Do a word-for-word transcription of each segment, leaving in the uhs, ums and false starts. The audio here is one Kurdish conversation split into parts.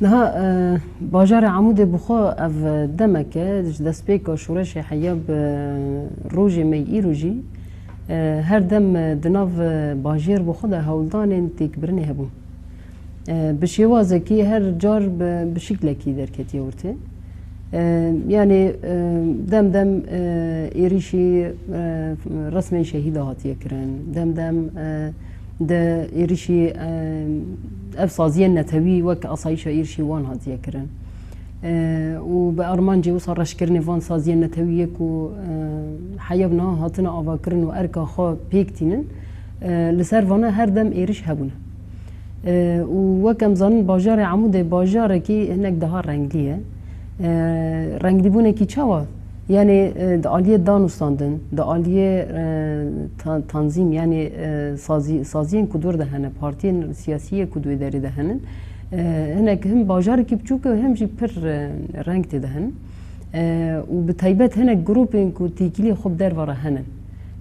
Niha, e, bajarê Amûdê bi xwe ev demek e, ji destpêka şoreşê heya bi rojê me yî îro jî, e, her dem, e, di nav, e, bajêr bi xwe de hewldanên têkbirinê hebûn. E, bi şêwazekî her car bi, bi şiklekî derketiye ortê. E, yanî, e, dem dem, e, êrîşî, e, resmên şehîda hatiye kirin. Dem dem, e, di êrîşî, e, ev saziyên netewî wek asayîşa êrîşî wan hatiye kirin. E, û bi armancê wisa reşkirinê van saziyên netewî yê ku, e, heya bi niha hatine avakirin û erka xwe pêk tînin, e, li ser vana her dem êrîş hebûne. E, û wek em zanin, bajarê Amûdê bajarekî hinek daha renglî ye. E, renglîbûnekî çawa? Yanî, e, di aliyê danûstandin, di aliyê, e, ta-, tanzîm, yanî, e, sazî-, saziyên ku dûr de hene, partiyên siyasî yê ku di wê derê de henin, e, hinek him bajarekî biçûk e, him jî pir, e, reng tê de henin. E, û bi taybet hinek grûpên ku têkiliyê xwe bi derve re henin.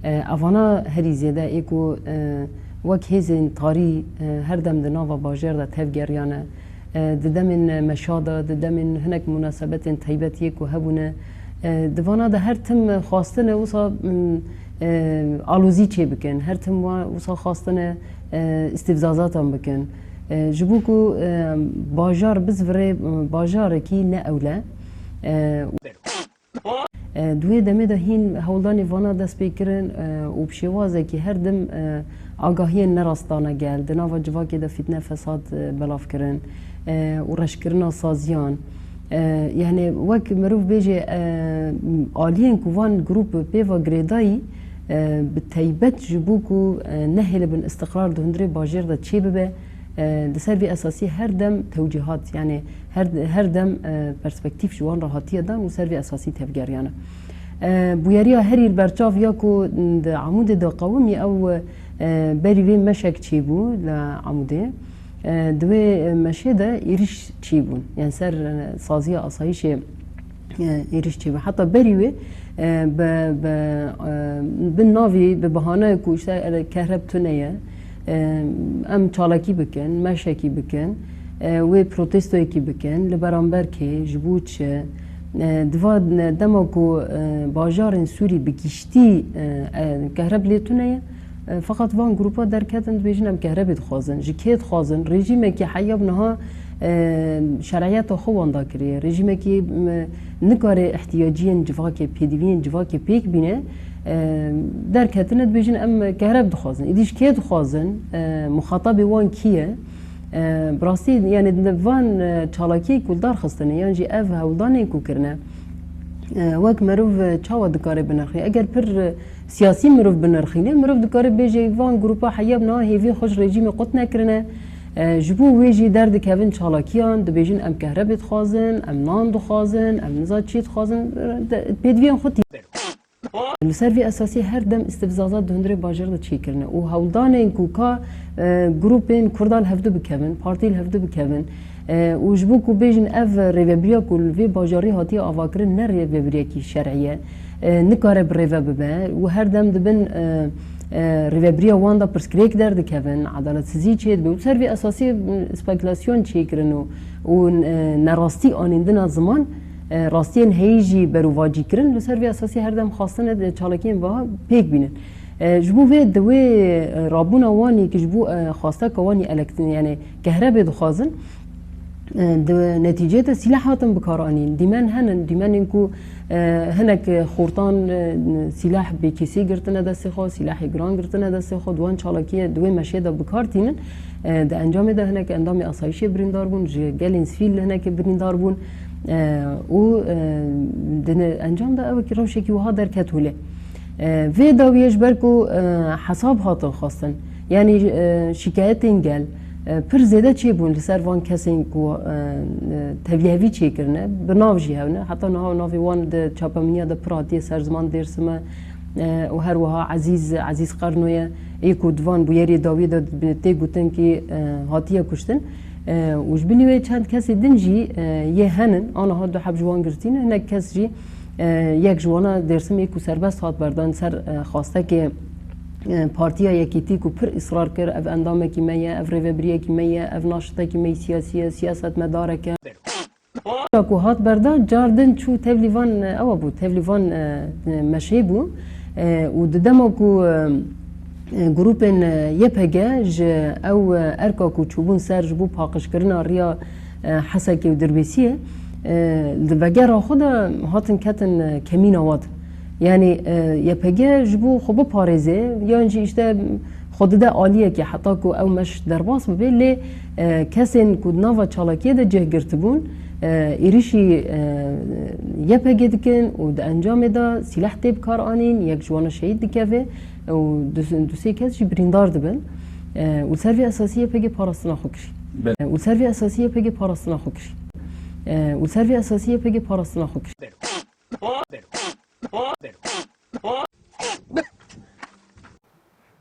E, evana herî zêde ê ku, e, wek hêzên tarî, e, her dem di nava bajêr de tevgeriyane, e, di demên meşa de, di demên hinek munasebetên taybetiyê ku hebûne, e, di vana de her tim xwastine wisa, m, e, alozî çê bikin, her tim wa-, wisa xwastine, e, îstîfzazatan bikin. E, ji bo ku, e, bajar bizvire, e, bajarekî ne ewle. E, E, di wê demê de hîn hewldanê vana dest pê kirin, e, û bi şêwazekî her dem, e, agahiyên nerast dane gel, di nava civakê de fîtne fesad, e, belav kirin, e, û reşkirina saziyan. E, yanî wek mirov bêje, e, aliyên ku van grûp pê ve girêdayî, e, bi taybet ji bo ku, e, nehêlibin îstiqrar di hundirê bajêr de çêbibe, E, li ser vî esasî her dem tewcîhat, yanî her, her dem, e, perspektîf ji wan re hatiye dan û ser vî esasî tevgeriyane. E, bûyeriya herî berçav ya ku di Amûdê de qewimî ew, e, berî vê meşek çêbû li Amûdê. E, di wê meşê de êrîş çêbûn. Yanî ser, e, saziya asayîşê e, êrîş çêbû. Heta berî wê, e, bi, bi, e, bi navî, bi bahaneyê ku işte, e, kehreb tune ye, e, em çalakî bikin, meşekî bikin, e, wê protestoyekî bikin, li beramber kê, ji bo çi? E, di va dema ku, e, bajarên Sûrî bi giştî, e, e, kehreb lê tune ye, E, feqet van grûpa derketin, dibêjin, em kehrebê dixwazin. Ji kê dixwazin? Rejîmekî heya bi niha, e, şeriyeta xwe wenda kiriye. Rejîmekî, m, nikare ihtiyaciyên civakê, pêdiviyên civakê pêk bîne, e, derketine, dibêjin, em kehreb dixwazin. Îdî ji kê dixwazin? E, muxatabê wan kî ye? E, bi rastî, yanî, di van, e, çalakiyê ku li dar xistine, yan jî ev hewldanên ku kirine, e, wek mirov, e, çawa dikare binirxî? Eger pir, e, siyasî mirov binirxîne, mirov dikare bêje, van grûpa heya bi niha hêviyê xwe ji rejîmê qut nekirine. E, ji bo wê jî derdikevin çalakiyan, dibêjin, em kehrebê dixwazin, em nan dixwazin, em niza çi dixwazin, e, de, pêdiviyên xwe tî. Li ser vî esasî her dem îstîfzazat di hundirê bajêr de çêkirine û hewldanên ku ka, e, grûpên Kurda li hevdu bikevin, partî li hevdu bikevin, e, û ji bo ku bêjin ev rêvebiriya ku li vê bajarî hatiye avakirin ne rêvebiriyekî şerî ye, e, nikare bi rêve bibe û her dem dibin, e, e, rêvebiriya wan de pirsgirêk derdikevin, edaletsizî çêdibe û ser vî esasî, e, spekulasyon çêkirin û, û, e, nerastî anîndina ziman, e, rastiyên heyî jî berovajî kirin. Li ser vî esasî her dem xwastine di çalakiyên biha pêk bînin. E, ji bo vê di wê, e, rabûna wanî ki ji bo, e, xwasteka wanî elekt-, yanî kehrebê dixwazin, e, di netîcê de sîleh hatin bikaranîn. Dîmen henin, dîmenên ku, e, hinek xortan, e, sîleh bêkêsî girtine destê xwe, sîlehê giran girtine destê xwe, di wan çalakiyê di wê meşê de bikar tînin. E, di encamê de hinek endamê asayîşê birîndar bûn, ji gelên sivîl hinekê birîndar bûn. E, û, e, di ne-, encam de ew rewşekî wiha derket holê. E, vê dawiyê ji ber ku, e, hesab hatin xwestin, yanî, e, şikayetên gel, e, pir zêde çêbûn li ser van kesên ku, e, e, tevlihevî çêkirine, bi nav jî hewne. Heta niha navê wan di çapemeniya de pir hatiye ser ziman Dêrsim e, e, û her wiha Ezîz, Ezîz Qerno ye, ê ku di van bûyerê dawî de tê gotin kî, e, hatiye kuştin. E, û ji bilî wê çend kesê din jî, e, yê henin, aniha du heb ji wan girtî ne, hinek kes jî, e, yek ji wana Dêrsimê ku serbest hat berdan ser, e, xwastekê, E, Partiya Yekîtî ku pir israr kir, ev endamekî me ye, ev rêvebiriyekî me ye, ev naşitekî me yî siyasî ye, siyasetmedareke. Ku hat berda, car din çû tevlî van, e, ewa bû, tevlî van, e, e, meşê bû. E, û di dema ku, e, e, grûpên, e, Y P G ji ew, e, erka ku çûbûn ser ji bo paqijkirina riya, e, Hesekê û Dirbêsiyê, e, di vegera xwe de hatin ketin, e, kemîna wan. Yanî, e, Y P G ji bo xwe biparêze, yan jî îşte xwe dide aliyekê heta ku ew meş derbas bibe, lê, e, kesên ku di nava çalakiyê de cih girtibûn, e, êrişî, e, Y P G dikin û di encamê de sîleh tê bi kar anîn, yek ji wana şehîd dikeve û du, du sê kes jî birîndar dibin. E, û li ser vê esasî Y P G parastina xwe kirî. Belê. E, û li ser vê esasî Y P G parastina xwe kirî. E, û li ser vê esasî Y P G parastina xwe kirî.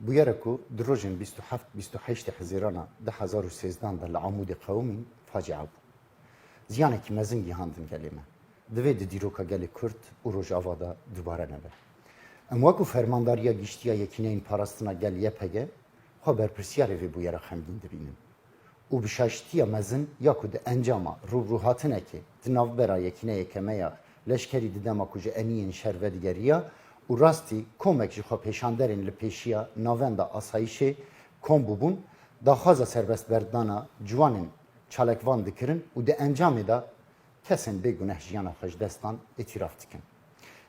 Bûyere ku di rojên bîst û heft bîst û heştê Hizîrana du hezar û sêzdehan de li Amûdê qewimîn, facia bû. Ziyanekî mezin gihandin gelê me. Divê di dîroka gelê Kurd û Rojava de dubare nebe. Em wekî Fermandariya Giştî ya Yekîneyên Parastina Gel, Y P G, xwe berpirsiyarê vê bûyera xemgîn dibînin. Û bi şaştiya mezin ya ku di encama rûbirûhatinekê di navbera yekîneyeke me ya leşkerî di dema ku ji eniyên şer vedigeriya û rastî komek ji xwepêşanderên li pêşiya navenda asayîşê kom bûbûn, daxwaza serbestberdana ciwanên çalakvan dikirin û di encamê de kesên bêguneh jiyana xwe ji dest dan îtîraf dikin.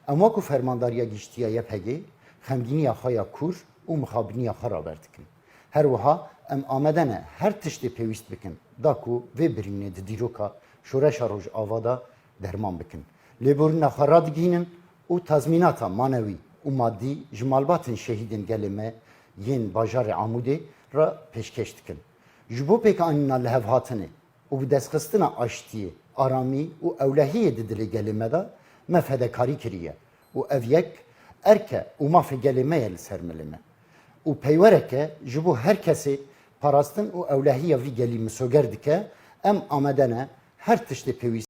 Em wekî Fermandariya Giştî ya Y P G xemgîniya xwe ya kûr û mixabiniya xwe raber dikin. Her wiha em amade ne her tiştê pêwîst bikin, da ku vê birînê di dîroka Şoreşa Rojava de derman bikin. Lêborîna xwe radigihînin û tazmînata manewî û madî ji malbatên şehîdên gelê me yên bajarê Amûdê re pêşkêş dikin. Ji bo pêkanîna lihevhatinê û bi destxistina aştiyê, aramî û ewlehiyê di dilê gelê me de me fedekarî kiriye û ev yek erke û mafê gelê me ye li ser milê me. Û peywereke ji bo her kesê parastin û ewlehiya vî gelî misoger dike, em amade ne her tiştê pêwîst